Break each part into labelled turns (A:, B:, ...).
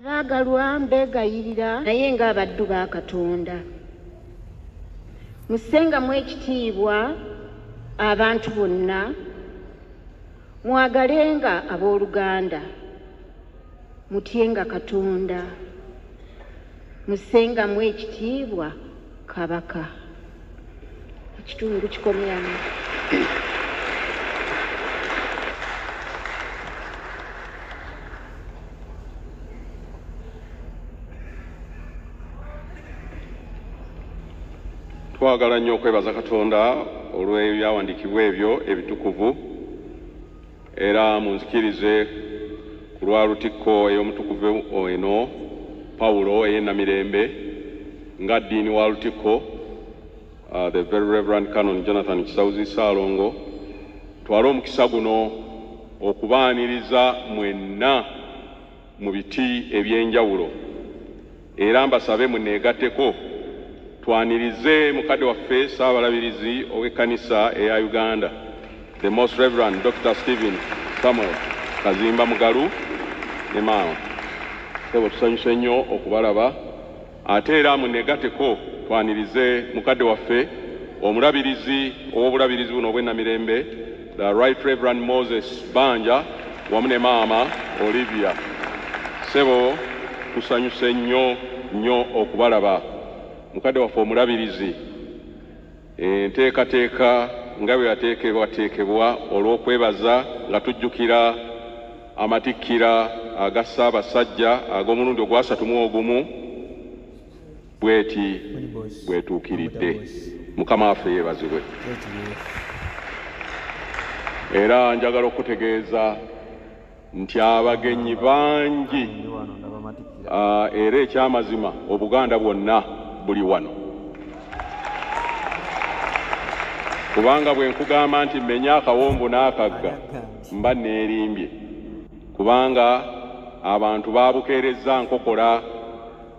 A: Abaagalwa, mbeegayirira naye ng'abaddu ba Katonda, mussengamu ekitiibwa abantu bonna, mwagalenga abooluganda, mutyenga Katonda, mussengamu ekitiibwa Kabaka. Ekitundu kikomyamu.
B: Twagala nnyo okwebaza Katonda olw'ebyawandiikibwa ebyo ebitukuvu, era munzikirize ku lwa Lutikko ey'omutukuvu eno Pawulo ey'e Namirembe nga ddiini wa Lutikko, the Very Reverend Canon Jonathan Kisawuzi Ssaalongo, twale omukisa guno okubaaniriza mwenna mu biti eby'enjawulo, era mbasabe munneegatteko twanirize mukadde waffe Ssaabalabirizi ow'ekkanisa eya Uganda, the Most Reverend Dr. Stephen Samuel Kazimba Mugalu ne maama. Ssebo, tusanyuse nnyo okubalaba. Ate era munneegatteko twanirize mukadde waffe omulabirizi ow'obulabirizi buno obw'e Namirembe, the Right Reverend Moses Banja, wamu ne maama Olivia. Ssebo, tusanyuse nnyo nnyo okubalaba. Mukadde waffe omulabirizi, enteekateeka nga bwe yateekebwateekebwa olw'okwebaza nga tujjukira amatikkira aga Ssaabasajja ag'omulundi ogwasatu mu ogumu, bweti bwetuukiridde. Mukama waffe yeebazibwe. Era njagala okutegeeza nti abagenyi bangi, era ekyamazima Obuganda bwonna buli wano, kubanga bwe nkugamba nti mmenye akawombo n'akagga, mba neerimbye, kubanga abantu babukeerezza nkokola,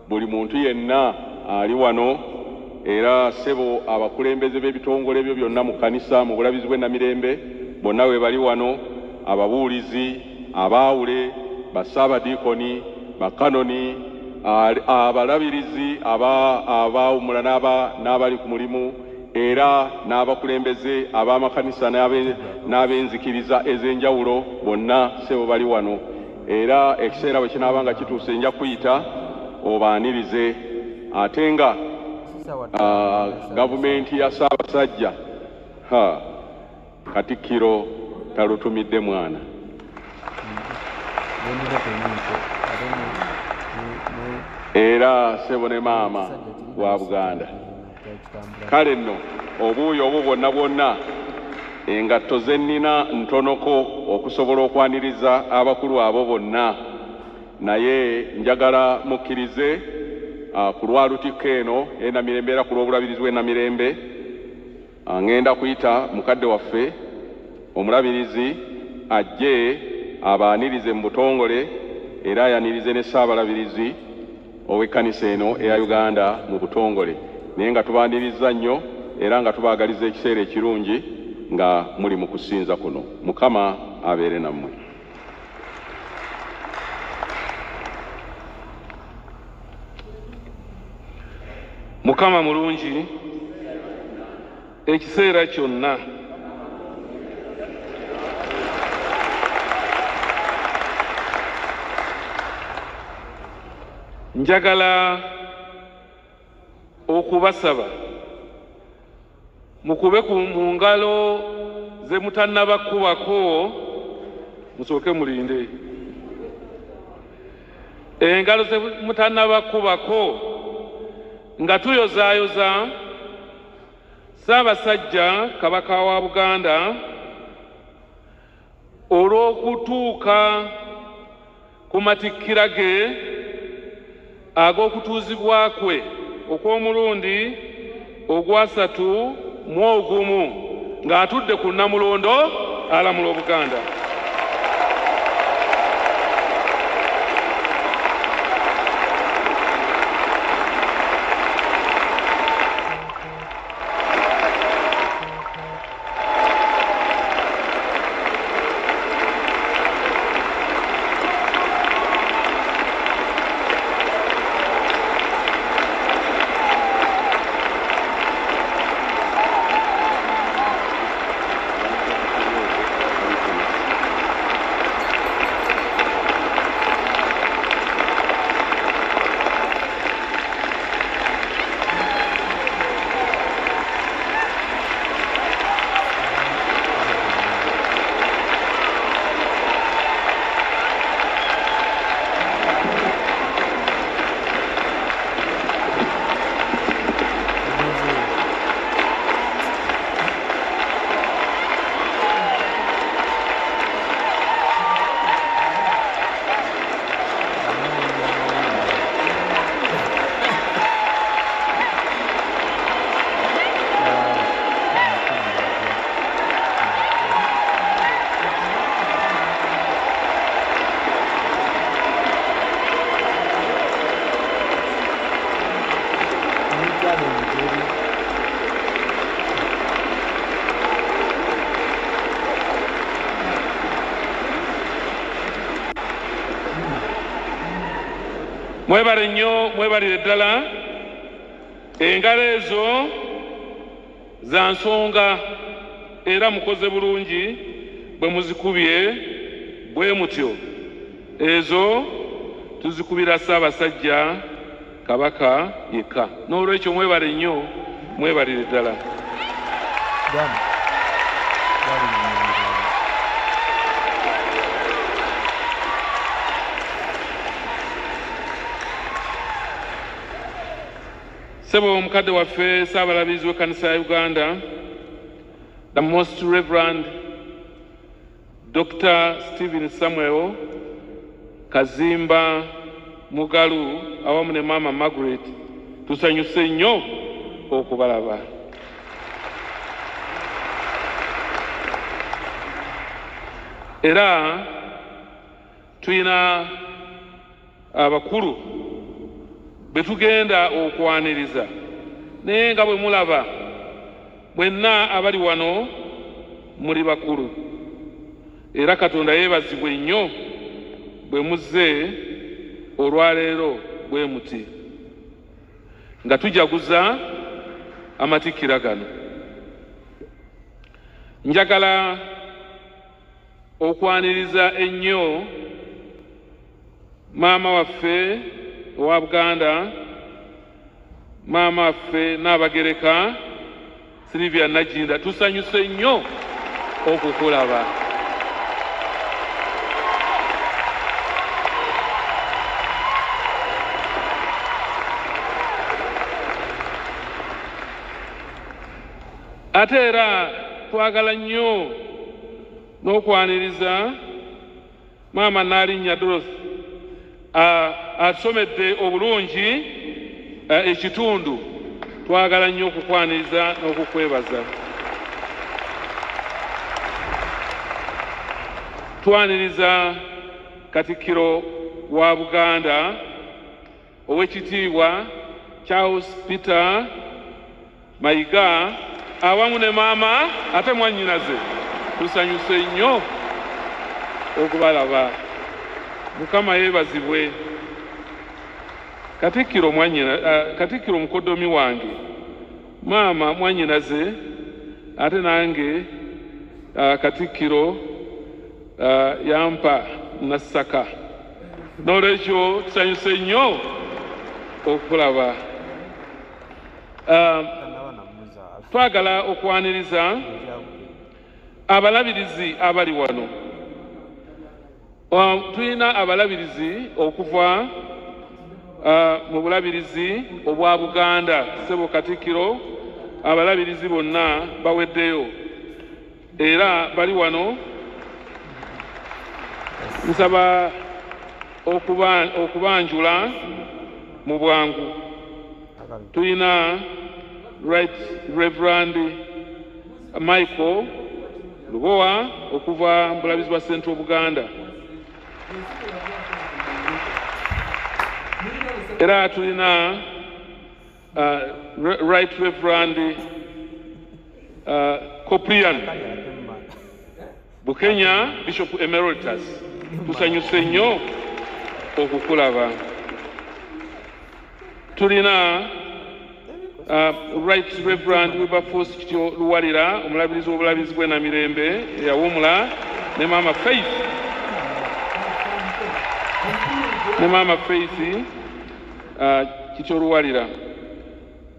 B: buli muntu yenna ali wano. Era ssebo, abakulembeze b'ebitongole byo byonna mu kkanisa, mu bulabizi bw'e Namirembe, bonna we bali wano, ababuulizi, abaawule, bassaabadiikoni, bakanoni, abalabirizi abaawumula n'abali ku mulimu, era n'abakulembeze ab'amakanisa n'ab'enzikiriza ez'enjawulo, bonna ssebo bali wano. Era ekiseera bwe kinaaba nga kituuse, nja kuyita obaanirize. Ate nga gavumenti ya Ssaabasajja, ha, Katikkiro talutumidde mwana. Era ssebo ne maama wa Buganda, kale nno obuuyi obwo bwonna bwonna, engatto ze nnina ntonoko okusobola okwaniriza abakulu abo bonna, naye njagala mukkirize ku lwa Lutikko eno ey'e Namirembe era ku lw'obulabirizi bw'e Namirembe, ŋŋenda kuyita mukadde waffe omulabirizi ajje abaanirize mu butongole, era ayanirize ne Ssaabalabirizi ow'ekkanisa eno eya Uganda mu butongole. Naye nga tubaaniriza nnyo era nga tubaagaliza ekiseera ekirungi nga muli mu kusinza kuno. Mukama abeere nammwe.
C: Mukama mulungi ekiseera kyonna. Njagala okubasaba mukube mu ngalo ze mutannabakubako, musooke mulinde engalo ze mutannabakubako nga tuyozaayoza Ssaabasajja Kabaka wa Buganda olw'okutuuka ku matikkira ge ag'okutuuzibwa kwe okw'omulundi ogwasatu mu ogumu ng'atudde ku Nnamulondo alamula Obuganda. Mwebale nnyo, mwebalire ddala. Engalo ezo za nsonga era mukoze bulungi bwe muzikubye bwe mutyo. Ezo tuzikubira Ssaabasajja Kabaka yekka. N'olwekyo mwebale nnyo, mwebalire ddala. Ssebo omukadde waffe Ssaabalabirizi w'ekkanisa ya Uganda, the Most Reverend Dr. Stephen Samuel Kazimba Mugalu awamu ne Maama Margaret, tusanyuse nnyo okubalaba. Era tulina abakulu betugenda okwaniriza, naye nga bwe mulaba mwenna abali wano muli bakulu, era Katonda yeebazibwe nnyo bwe muzze olwaleero bwe muti nga tujaguza amatikkira gano. Njagala okwaniriza ennyo maama waffe owa Buganda, maama waffe Nnaabagereka Sylvia Nagginda, tusanyuse nnyo okukulaba. Ate era twagala nnyo n'okwaniriza maama Nnaalinnya Dorothy, asomedde obulungi ekitundu. Twagala nnyo okukwaniriza n'okukwebaza. Twaniriza Katikkiro wa Buganda Oweekitiibwa Charles Peter Mayiga awamu ne maama ate mwannyinaze, tusanyuse nnyo okubalaba. Mukama yeebazibwe. Katikkiro mwannyina, Katikkiro mukoddomi wange, maama mwannyinaze, ate nange Katikkiro yampa Nassaka. N'olwekyo tusanyuse nnyo okulaba. Twagala okwaniriza abalabirizi abali wano. Tulina abalabirizi okuva mu bulabirizi obwa Buganda. Ssebo Katikkiro, abalabirizi bonna baweddeyo era bali wano. Nsaba okubanjula mu bwangu. Tulina Right Reverend Michael Lubowa okuva mu bulabirizi bwa Central Buganda. Era tulina Right Reverend Coprian Bukenya, Bishop Emeritus, tusanyuse nnyo okukulaba. Tulina Right Reverend Wilberforce Kityo Luwalira, omulabirizi w'obulabirizi bw'e Namirembe eyawumula, ne Maama Faith, ne Maama Faith Kityo Luwalira.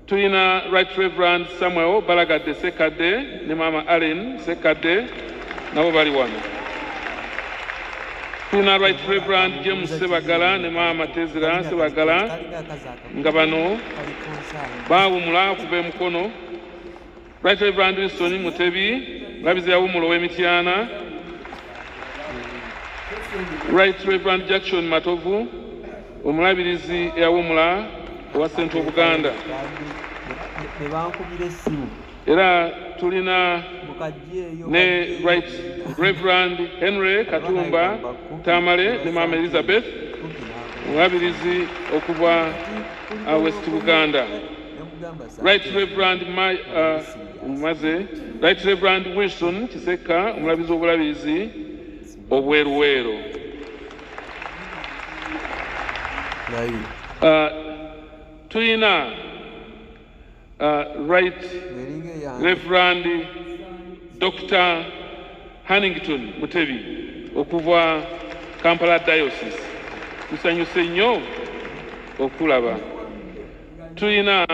C: Tulina Right Reverend Samuel Balagadde Sekadde ne Maama Allen Sekadde, nabo bali wano. Tulina Right Reverend James Sebagala ne Maama Tezera Sebagala, nga bano baawumula okuva e Mukono. Right Reverend Winston Mutebi, mulabizi yawumula ow'e Mityana. Right Reverend Jackson Matovu, omulabirizi eyawumula owa Central Buganda.
D: Ne bankubira essimu.
C: Era tulina
D: mukajjeeyo.
C: Ne Right Reverend Henry Katumba Tamale ne Maama Elizabeth, omulabirizi okuva West Buganda. Right Reverend Maze, Right Reverend Wilson Kiseka, omulabirizi w'obulabirizi obweruweero.
D: Layira.
C: Tulina Right
D: Ng'eringa eyange.
C: Reverend Dr. Hannington Mutebi okuva Kampala Diocese. Tusanyuse nnyo okulaba. Tulina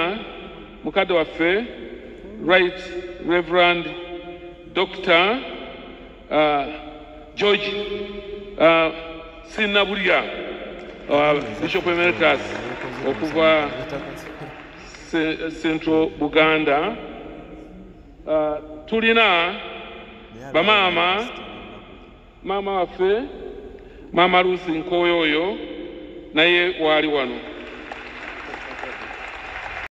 C: mukadde waffe Right Reverend Dr. George Sinabulya, Bishop Emeritus okuva Central Buganda. Tulina bamaama, maama waffe Maama Lucy Nkoyoyo naye waali wano.